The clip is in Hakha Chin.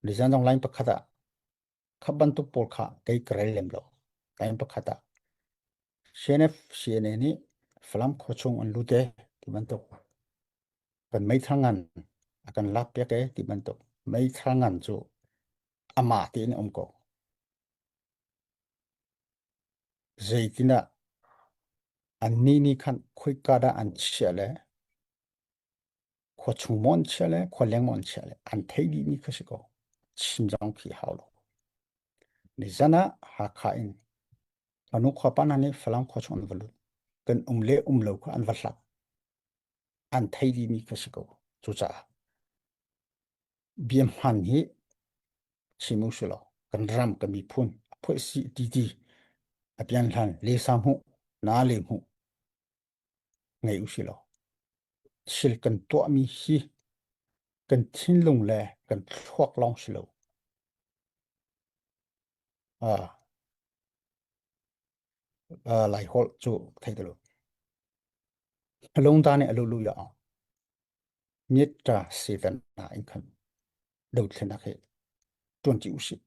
Nizan zong line pakhat ah kha bantuk pawl kha kei ka rel lem lo. Line pakhat ah CNF CNA nih Falam khuachung an lut e ti bantuk kan meithal ngan a kan lak piak e ti bantuk meithal ngan cu amah tein a um ko. Zeitindah annih nih khan khoika dah an chiah le khua chung maw an chiah le khua leng maw an chiah le an theih dihmi kha si ko. Chim zong khi hau lo. Nizan ah Hakha in Fanu khua pa hna nih Falam khua chung an va lut. Kan um le um lo kha an va hlat. An thei dihmi kha si ko. Cucaah bia hman hi chim u si law kan ram kan miphun a phoih si ti ti a pian hlan le sa hmuh na le hmuh ngei u si law thil kan tuahmi hi kan thinlung le kan thluak lawng si lo ah lai holh cu thei ti lo lungta nih a lulu ya Myitta Seven in khan dothlenak hi ṭuanṭi usih.